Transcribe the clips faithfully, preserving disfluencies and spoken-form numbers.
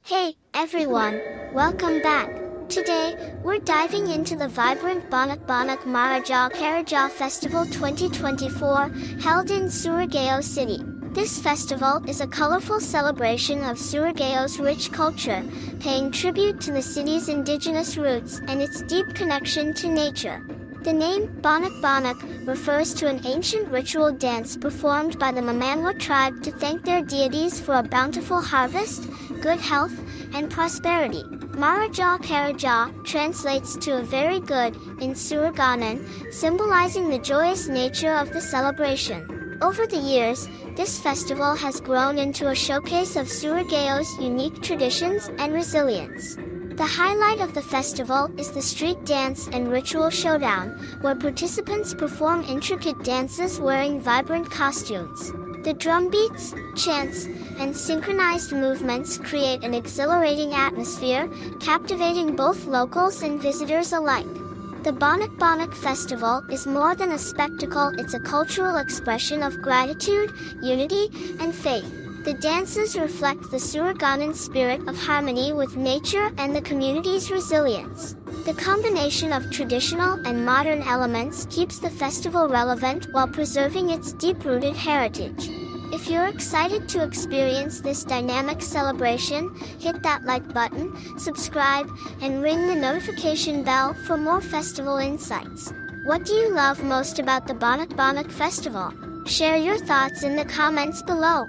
Hey, everyone, welcome back. Today, we're diving into the vibrant Bonak Bonak Maraja Karaja Festival twenty twenty-four, held in Surigao City. This festival is a colorful celebration of Surigao's rich culture, paying tribute to the city's indigenous roots and its deep connection to nature. The name Bonak Bonak refers to an ancient ritual dance performed by the Mamanwa tribe to thank their deities for a bountiful harvest, good health, and prosperity. Maraja Karaja translates to a very good in Surigaonon, symbolizing the joyous nature of the celebration. Over the years, this festival has grown into a showcase of Surigao's unique traditions and resilience. The highlight of the festival is the street dance and ritual showdown, where participants perform intricate dances wearing vibrant costumes. The drum beats, chants, and synchronized movements create an exhilarating atmosphere, captivating both locals and visitors alike. The Bonak Bonak Festival is more than a spectacle, it's a cultural expression of gratitude, unity, and faith. The dances reflect the Surigaonon spirit of harmony with nature and the community's resilience. The combination of traditional and modern elements keeps the festival relevant while preserving its deep rooted heritage. If you're excited to experience this dynamic celebration, hit that like button, subscribe, and ring the notification bell for more festival insights. What do you love most about the Bonak Bonak Festival? Share your thoughts in the comments below.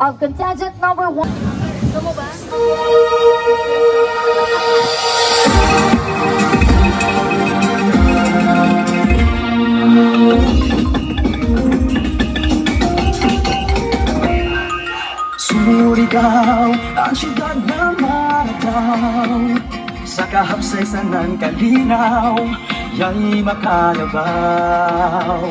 of contestant number one. Surigao, ang siyudad na marataw, sa kahapsay sa ng kalinaw, ya'y makalabaw.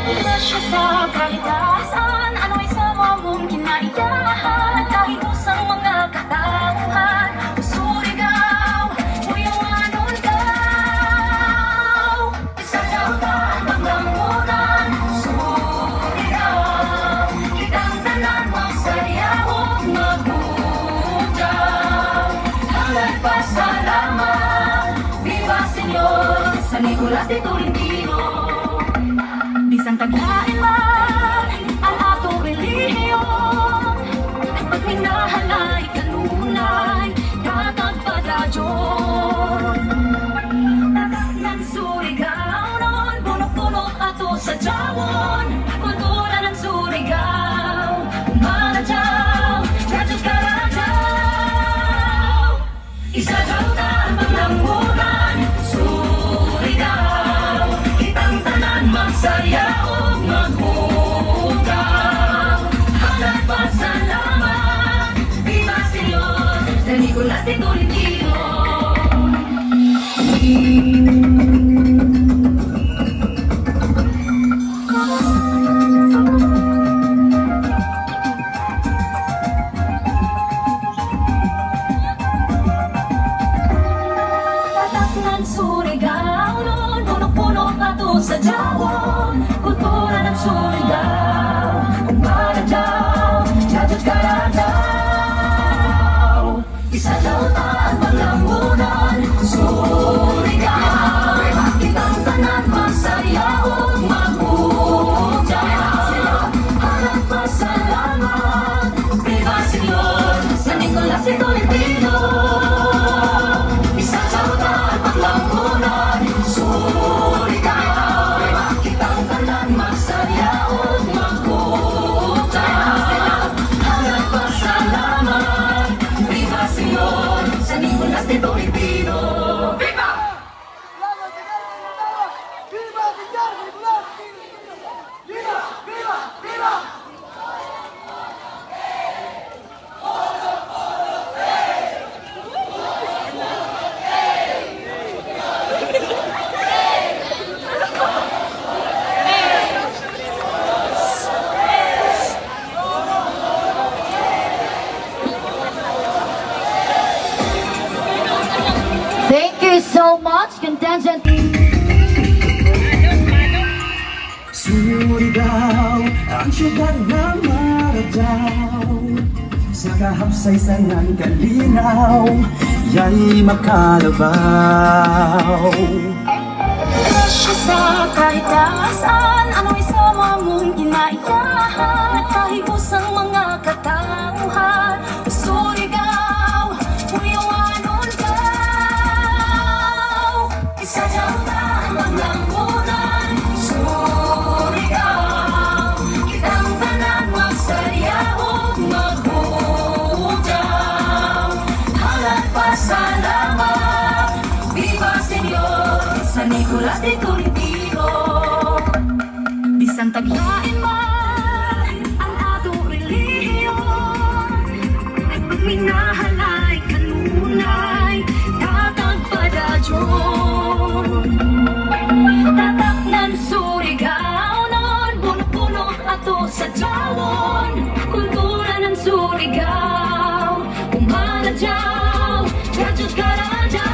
Presyo sa kahit saan, ano ay sa mong kinaiyahan, kahit sa mga katauhan, Surigao, uyawan daw. Sa daw tayo maglamunan, Surigao, kitang tanan magsayaw ug magbugaw. Daghang pasalamat, Viva Señor, San Nicolas de Tolentino. Bisan taglain man ang atong relihiyon, pagminahal ay kanunay, tatag padayon. Tatak ng Surigao, punong-puno ato sa jawon, kultura ng Surigao, umana daw, radyo ka radyo. Isa daw ta ang paglamunan, Surigao, kitang tanan magsayaw ug magbugaw. Daghang pasalamat, Viva Señor, San Nicolas de Tolentino. Tatak ng Surigao, punong-puno ato sa jawon, kultura ng Surigao, umana daw, radyo ka radyo. Isa daw ta ang paglamunan, Surigao, kitang tanan magsayaw ug magbugaw. Daghang pasalamat, Viva Señor, San Nicolas de Tolentino. Isa daw ta ang paglamunan, Surigao, kitang tanan magsayaw ug magbugaw. Daghang pasalamat, Viva Señor, San Nicolas de Tolentino. Viva! Viva Señor Nicolas! Viva, viva, viva! Thank you so much, contingent. Surigao, ang siyudad na marataw, sa kahapsay sa ng kalinaw, ya'y makalabaw. Presyo sa kahit saan, ano ay sa mong kinaiyahan, kahit sa mga katauhan, Surigao, uyawan daw. Isa daw ta ang paglamunan, Surigao, kitang tanan magsayaw ug magbugaw. Daghang pasalamat, Viva Señor, San Nicolas de Tolentino. Bisan taglain man ang atong relihiyon, ang pagminahal ay kanunay, tatag padayon. Tatak ng Surigao, punong-puno ato sa jawon, kultura ng Surigao, umana daw, radyo ka radyo.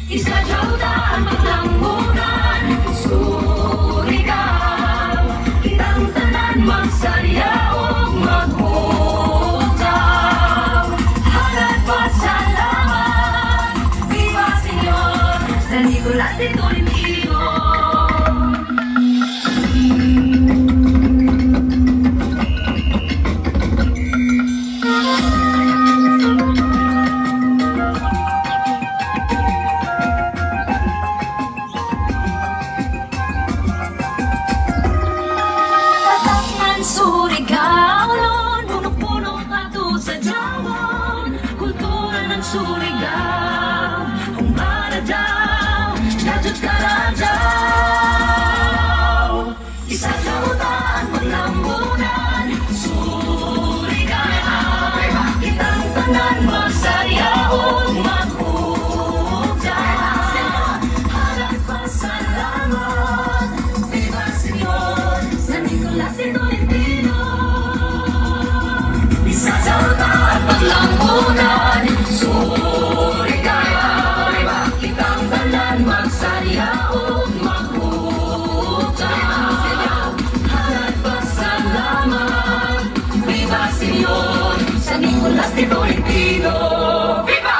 Isa daw ta ang paglamunan, Surigao, kitang tanan magsayaw ug magbugaw. Daghang pasalamat, Viva Señor, San Nicolas de Tolentino. Prohibido. ¡Viva!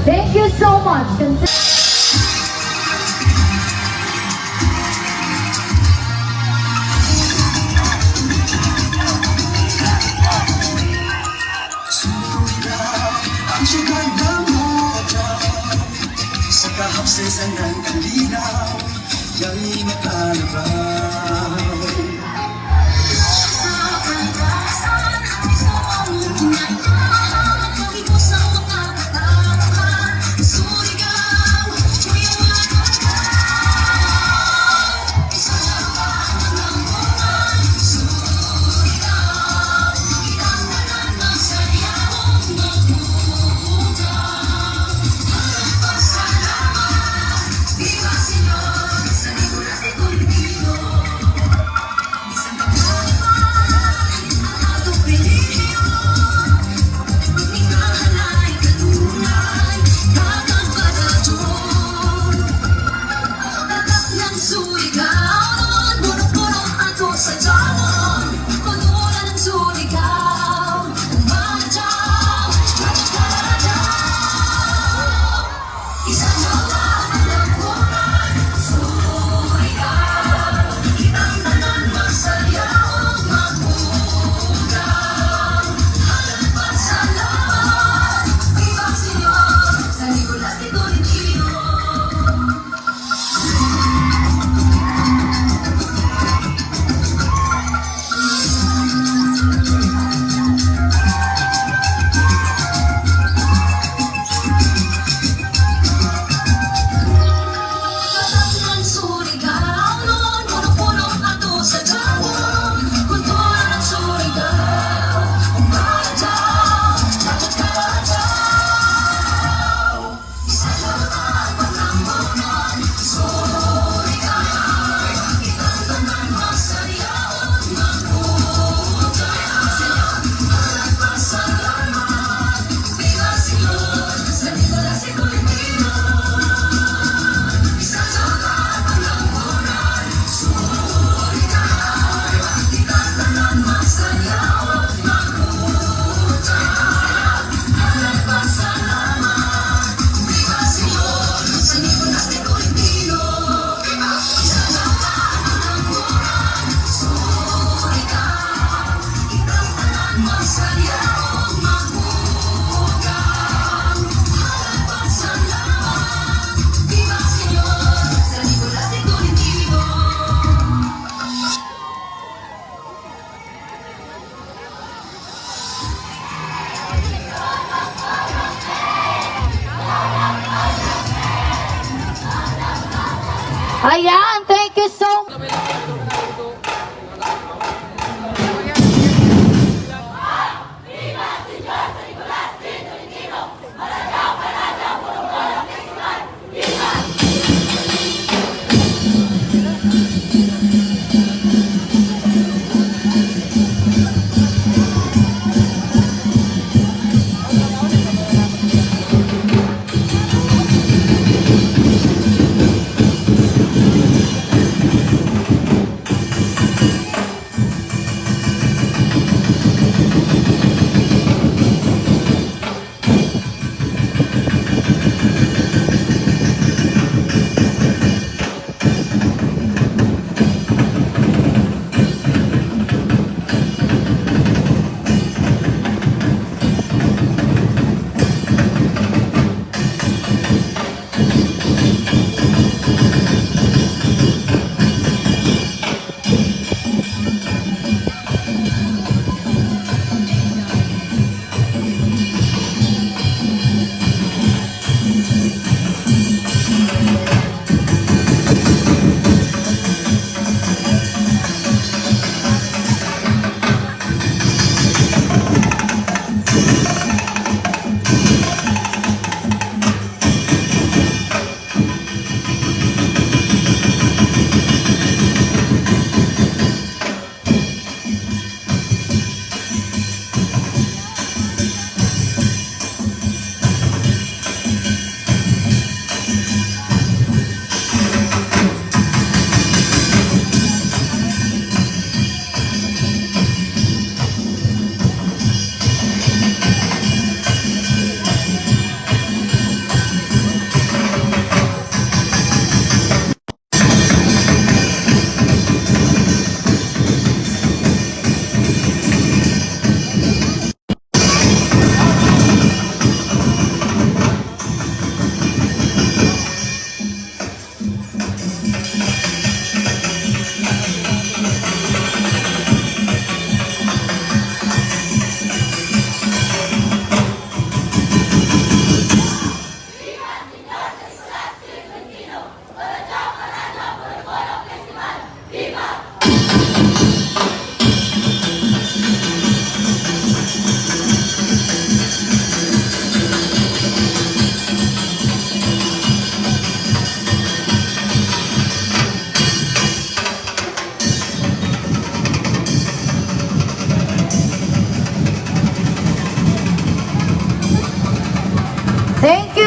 Thank you so much.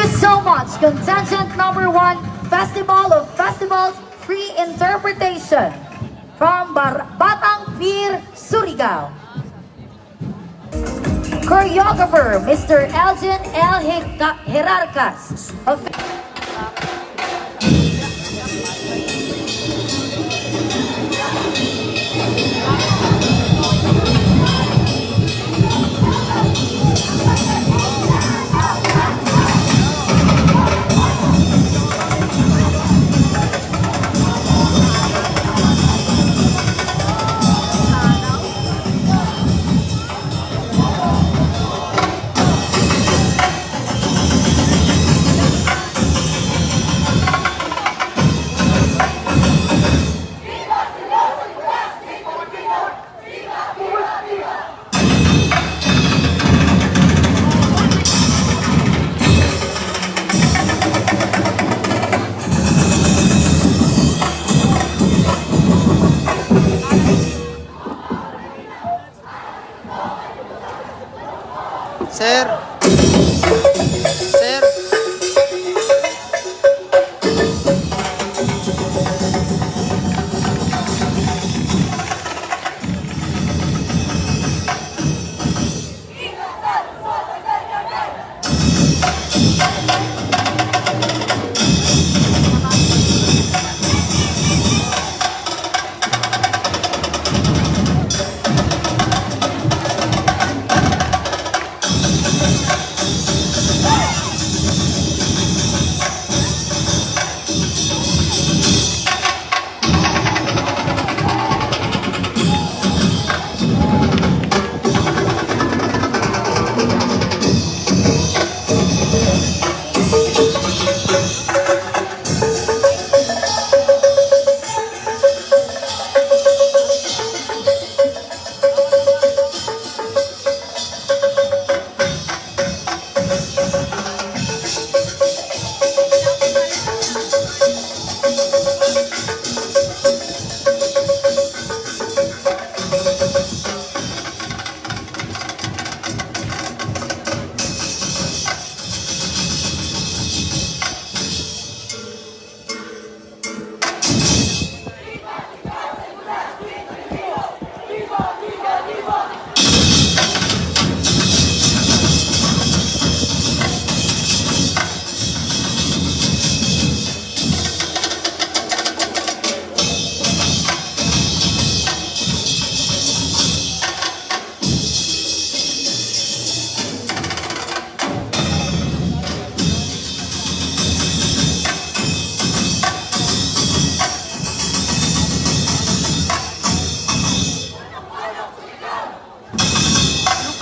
So much, contingent number one, Festival of Festivals, free interpretation from Bar- Batang Pir, Surigao. Choreographer, Mister Elgin L. Hika- Herarcas. Of- Sir. Sir.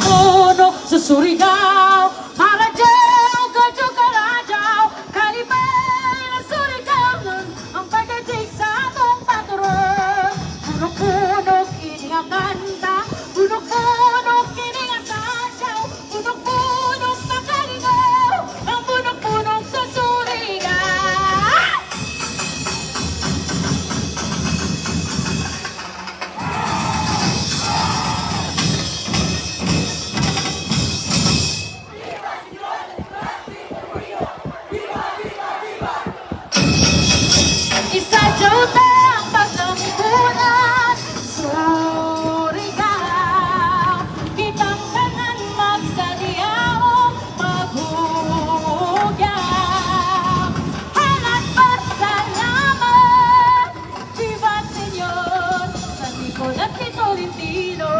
Punok sa Surigao, Marajao, Gajo, Karajao, Kalibay na Surigao, ang pagkatik sa atong paturon. Punok-punok ini ang kanta, punok-punok ini ang sayaw, punok-punok na Kalingao, ang punok-punok sa Surigao. Isa juta ang pagkampunan, Surigao, kitang tanan magsadya o maghugya. Halat pasalamat, Viva Señor San Nicolas de Tolentino.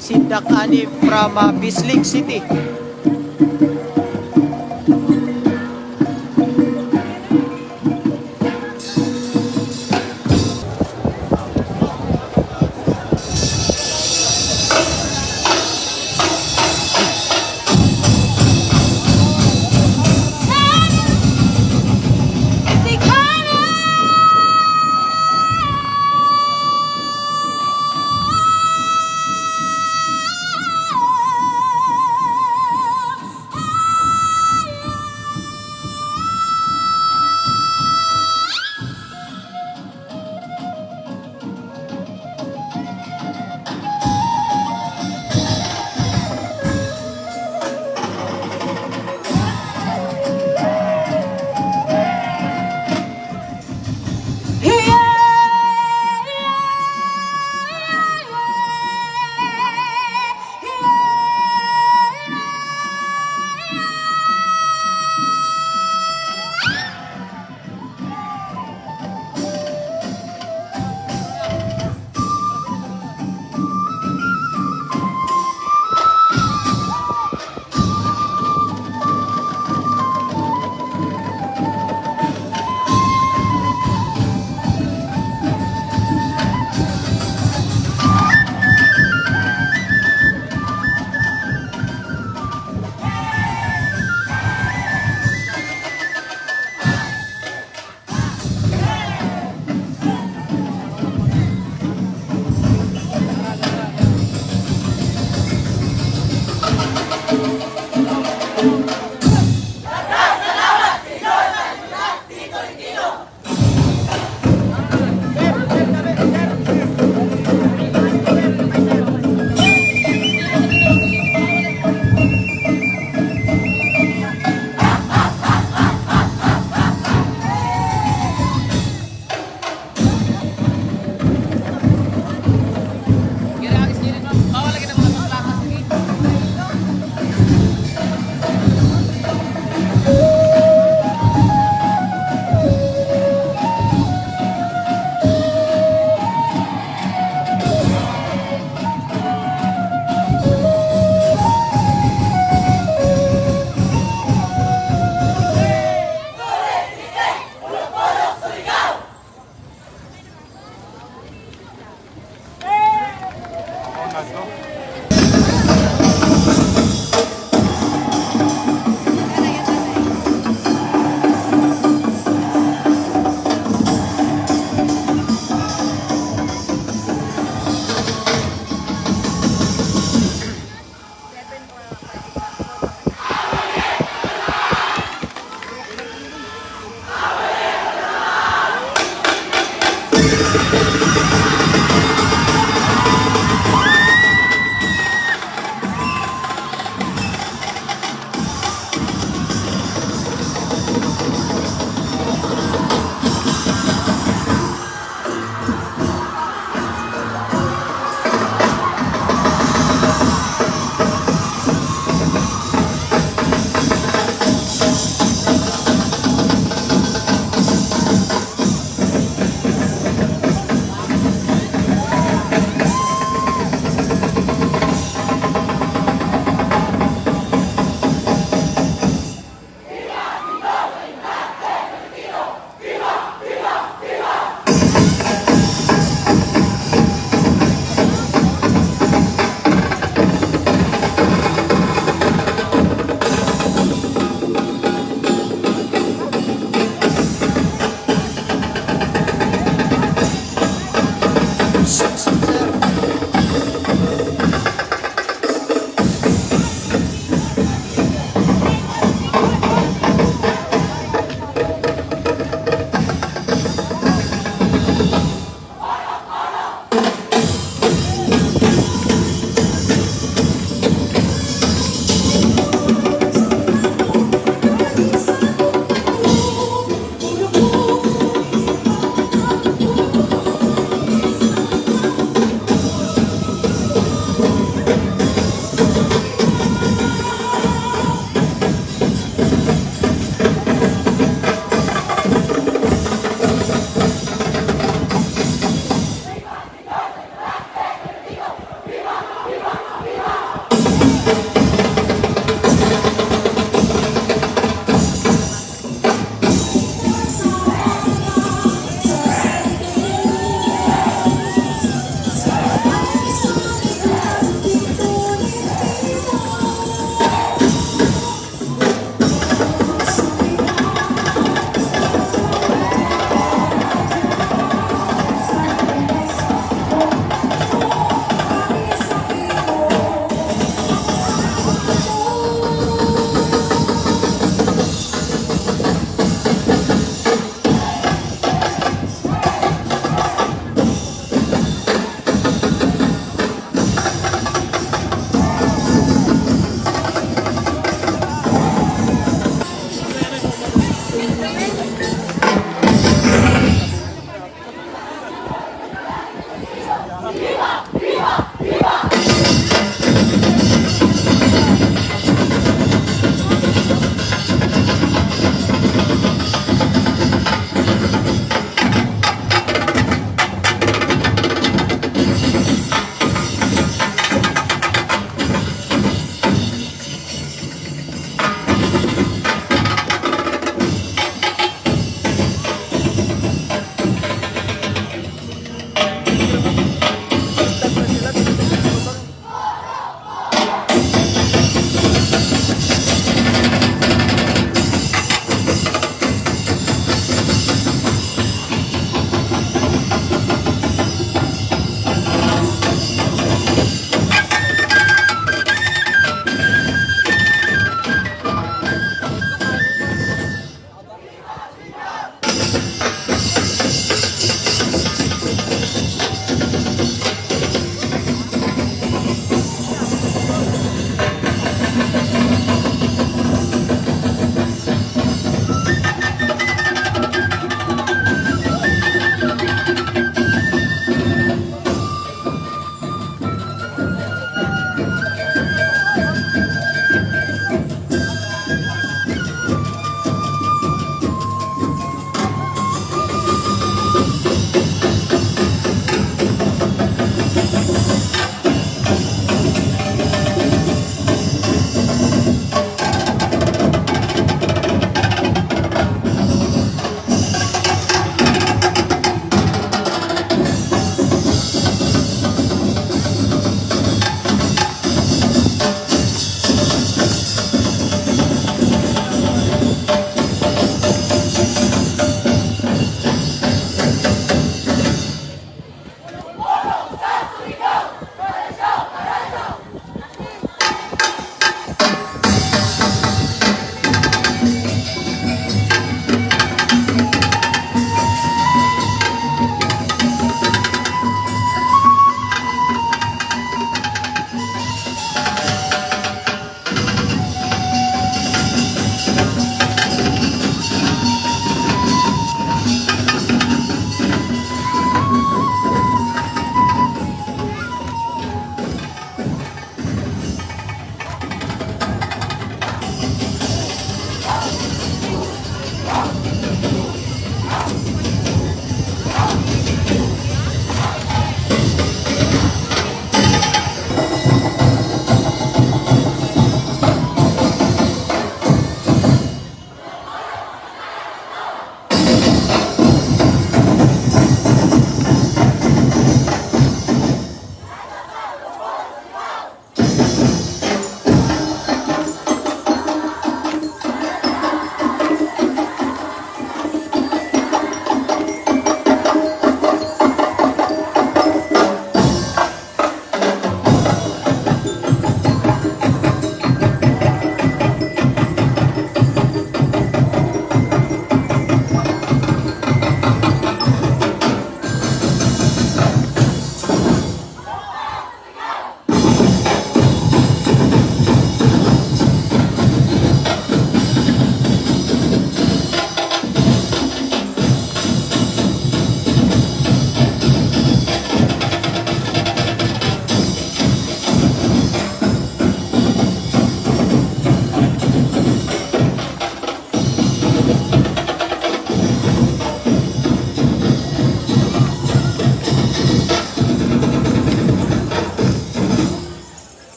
Sindak ani from, uh, Bislig City.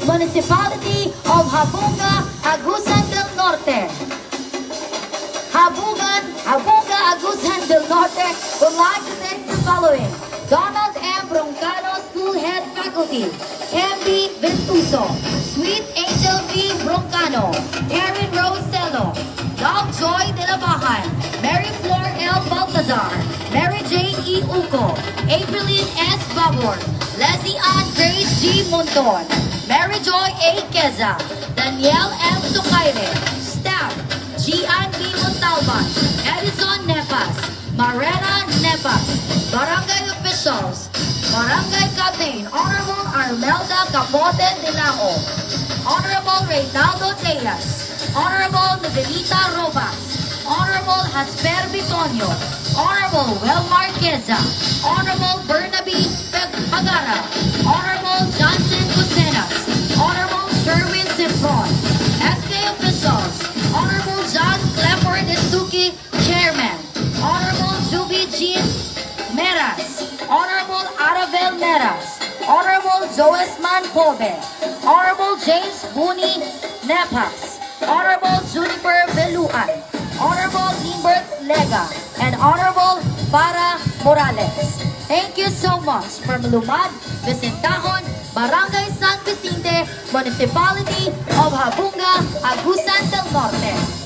Municipality of Habunga, Agusan del Norte. Habungan, Habunga, Agusan del Norte would like to thank the following: Donald M. Broncano, School Head Faculty, M B Ventuso, Sweet Angel V. Broncano, Erin Rose Celo, Love Joy de la Bajan, Mary Flor L. Baltazar, Mary Jane E. Uco, Aprilin S. Babor, Leslie Ann Grace G. Monton, Mary Joy A. Queza, Danielle M. Sukaire, staff, Gian B. Montalban, Edison Nepas, Marena Nepas, barangay officials, barangay captain, Honorable Armelda Capote Dinao, Honorable Reynaldo Tejas, Honorable Miguelita Rojas, Honorable Jasper Bitonio, Honorable Welmar Queza, Honorable Bernabe Pag- Pagara, Honorable Johnson Bucenas, Honorable Sherwin Sempron, S K officials, Honorable John Clifford Estuki, Chairman, Honorable Juby Jean Meras, Honorable Aravel Meras, Honorable Joesman Pobe, Honorable James Buni Nepas, Honorable Juniper Veluan, Honorable Limbert Lega, and Honorable Farah Morales. Thank you so much from Lumad, Vicentahon, Barangay San Vicente, Municipality of Habunga, Agusan del Norte.